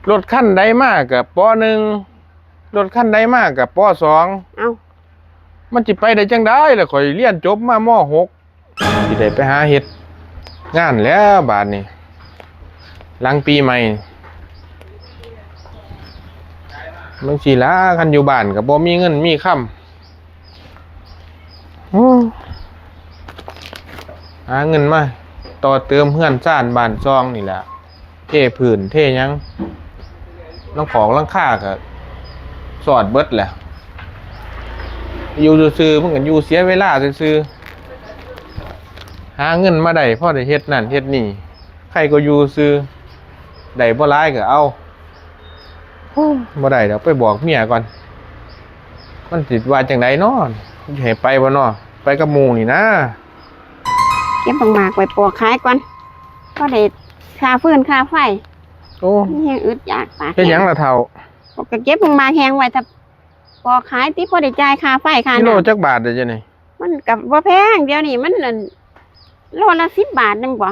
ລົດຄັນໃດມາກະ ປໍໜຶ່ງ ລົດຄັນໃດມາກະ ປໍສອງ ເອົ້າ ມັນຊິໄປໄດ້ຈັ່ງໃດລະ ຂ້ອຍຮຽນຈົບມາ ມໍຫົກ ຊິໄດ້ໄປຫາເຮັດງານແລ້ວບາດນີ້ ຫຼັງປີໃໝ່ ມັນຊິລະ ຄັນຢູ່ບ້ານກໍບໍ່ມີເງິນມີຄຳ ໂອ້ ຫາເງິນມາຕໍ່ເຕີມເຮືອນຊານບ້ານຊ່ອງນີ້ແຫຼະ ເທພື້ນເທຫຍັງ ຫຼັງຄອກຫຼັງຄາກໍສອດເບິດແຫຼະ ຢູ່ຊື່ໆ ມັນກໍຢູ່ເສຍເວລາຊື່ໆ ຫາເງິນມາໄດ້ພໍໄດ້ເຮັດນັ້ນເຮັດນີ້ ໃຄກໍຢູ່ຊື່ ໄດ້ບໍ່ຫຼາຍກໍເອົາ ໂອ້ ບໍ່ໄດ້ດອກ ໄປບອກເມຍກ່ອນ ມັນຊິວ່າຈັ່ງໃດນໍ ຊິໃຫ້ໄປບໍ່ນໍ ໄປກັບໝູ່ນີ້ນາ. ເກັບບັກໝາກໄວ້ປອກຂາຍກ່ອນ ພໍໄດ້ຄ່າຟືນຄ່າໄຟ ໂອ້ ແຮງອຶດຢາກປາກ ເຮັດຫຍັງລະເຖົ້າ? ກໍເກັບບັກໝາກແຫ້ງໄວ້ຖ້າປອກຂາຍຕິ ພໍໄດ້ຈ່າຍຄ່າໄຟຄ່ານ້ຳ ກິໂລຈັກບາດເດ ດຽວນີ້? ມັນກໍບໍ່ແພງ ດຽວນີ້ມັນ ອັນ ໂລລະສິບບາດໜຶ່ງບໍ?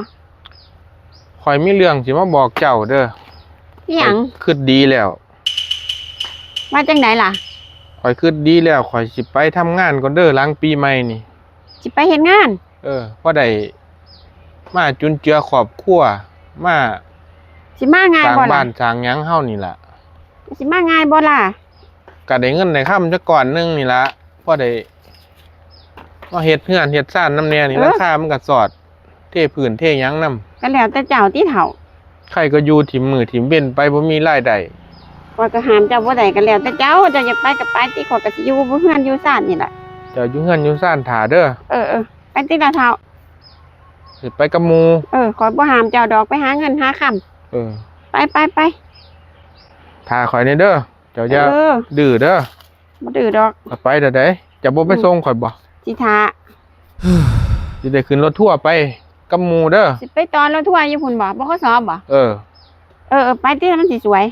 ຂ້ອຍມີເລື່ອງຊິມາບອກເຈົ້າເດີ. ອີຫຍັງ? ຂ້ອຍຄິດດີແລ້ວ. ວ່າຈັ່ງໃດລະ? ຂ້ອຍຄິດດີແລ້ວ ຂ້ອຍຊິໄປທຳງານກ່ອນເດີ ຫຼັງປີໃໝ່ນີ້. ຊິໄປເຮັດງານ? ເອີ ພໍໄດ້ມາຈຸນເຈືອຄອບຄົວ ມາ ຊິມາງ່າຍບໍ່ລະ? ສ້າງບ້ານສ້າງຫຍັງເຮົານີ້ລະ. ຊິມາງ່າຍບໍ່ລະ? ກະໄດ້ເງິນໄດ້ຄຳຈັກກ້ອນໜຶ່ງນີ້ລະ ພໍໄດ້ມາເຮັດເຮືອນເຮັດຊານນຳແດ່ນີ້ ເອີ ຫຼັງຄາມັນກະສອດ ເທພື້ນເທຫຍັງນຳ. ກະແລ້ວແຕ່ເຈົ້າຕິເຖົ້າ. ໃຄກໍຢູ່ຖິ້ມມື້ຖິ້ມເວັນໄປ ບໍ່ມີລາຍໄດ້. ຂ້ອຍກໍຫ້າມເຈົ້າບໍ່ໄດ້ ກະແລ້ວແຕ່ເຈົ້າ ເຈົ້າຢາກໄປກໍໄປຕິ ຂ້ອຍກໍຊິຢູ່ເຮືອນຢູ່ຊານນີ້ລະ. ເຈົ້າຢູ່ເຮືອນຢູ່ຊານຖ້າເດີ. ເອີໆ ໄປຕິລະເຖົ້າ. ຊິໄປກັບໝູ່. ເອີ ຂ້ອຍບໍ່ຫ້າມເຈົ້າດອກ ໄປຫາເງິນຫາຄຳ. ເອີ ໄປໆໆ ຖ້າຂ້ອຍແດ່ເດີ ເຈົ້າຢ່າ ເອີ ດື້ເດີ. ບໍ່ດື້ດອກ. ໄປແລ້ວໃດ ເຈົ້າບໍ່ໄປ ອືມ ສົ່ງຂ້ອຍບໍ? ຊິຖ້າ. ຊິໄດ້ຂຶ້ນລົດທົວໄປກັບໝູ່ເດີ. ຊິໄປຕໍ່ລົດທົວຢູ່ພຸ້ນບໍ? ບຂສບໍ? ເອີ ເອີໆ ໄປຕິ ມັນຊິສວຍ.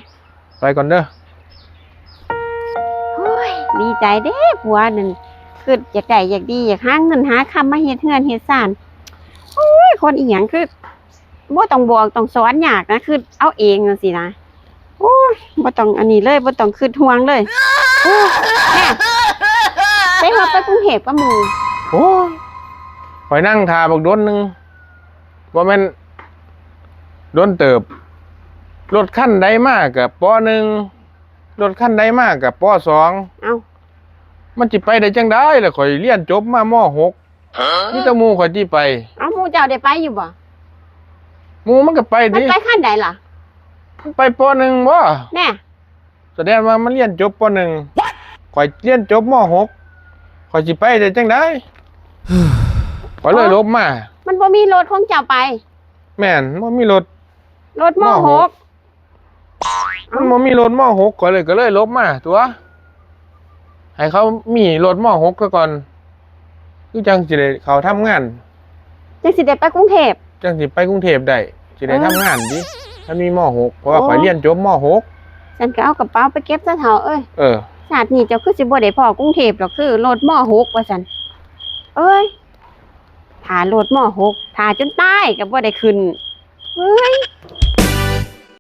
ໄປກ່ອນເດີ. ໂອ້ຍ ດີໃຈເດ້ ຜົວນັ້ນ ຄິດຢາກໄດ້ຢາກດີ ຢາກຫາເງິນຫາຄຳມາເຮັດເຮືອນເຮັດຊານ. ໂອ້ຍ ຄົນອີຫຍັງຄື ບໍ່ຕ້ອງບອກຕ້ອງສອນຍາກນະ ຄິດເອົາເອງຈັ່ງຊີ້ນະ. ໂອ້ຍ ບໍ່ຕ້ອງອັນນີ້ເລີຍ ບໍ່ຕ້ອງຄິດຫ່ວງເລີຍ. ໂອ້ຍ ແມ່ ໄປຮອດໄປກຸງເທບກັບໝູ່. ໂອ້ຍ ຂ້ອຍນັ່ງຖ້າບັກດົນໜຶ່ງ ບໍ່ແມ່ນດົນເຕີບ. ລົດຄັນໃດມາກະ ປໍໜຶ່ງ ລົດຄັນໃດມາກະ ປໍສອງ. ເອົ້າ ມັນຊິໄປໄດ້ຈັ່ງໃດລະ ຂ້ອຍຮຽນຈົບມາ ມໍຫົກ ມີແຕ່ໝູ່ຂ້ອຍຕິໄປ. ເອົ້າ ໝູ່ເຈົ້າໄດ້ໄປຢູ່ບໍ່? ໝູ່ມັນກໍໄປຕິ. ມັນໄປຄັນໃດລະ? ມັນໄປ ປໍໜຶ່ງບໍ? ແນ່ ສະແດງວ່າມັນຮຽນຈົບ ປໍໜຶ່ງ ຂ້ອຍຮຽນຈົບ ມໍຫົກ ຂ້ອຍຊິໄປໄດ້ຈັ່ງໃດ? ຂ້ອຍເລີຍຫຼົບມາ. ມັນບໍ່ມີລົດຂອງເຈົ້າໄປ. ແມ່ນ ບໍ່ມີລົດ. ລົດ ມໍຫົກ ມໍຫົກ ມັນບໍ່ມີລົດ ມໍຫົກ ຂ້ອຍເລີຍ ກໍເລີຍຫຼົບມາຕົວະ ໃຫ້ເຂົາມີລົດ ມໍຫົກ ຊະກ່ອນ ຄືຈັ່ງຊິໄດ້ເຂົ້າທຳງານ ຈັ່ງຊິໄດ້ໄປກຸງເທບ ຈັ່ງຊິໄປກຸງເທບໄດ້ ຊິໄດ້ ເອີ ທຳງານຕິ ຄັນມີ ມໍຫົກ ເພາະວ່າ ໂອ້ ຂ້ອຍຮຽນຈົບ ມໍຫົກ. ຊັ້ນກໍເອົາກະເປົາໄປເກັບຊະເຖົ້າເອີຍ. ເອີ ຊາດນີ້ເຈົ້າຄືຊິບໍ່ໄດ້ພໍ້ກຸງເທບດອກ ຄືລົດ ມໍຫົກ ວ່າຊັ້ນ. ເອີຍ ຖ້າລົດ ມໍຫົກ ຖ້າຈົນຕາຍກໍບໍ່ໄດ້ຂຶ້ນ. ເອີຍ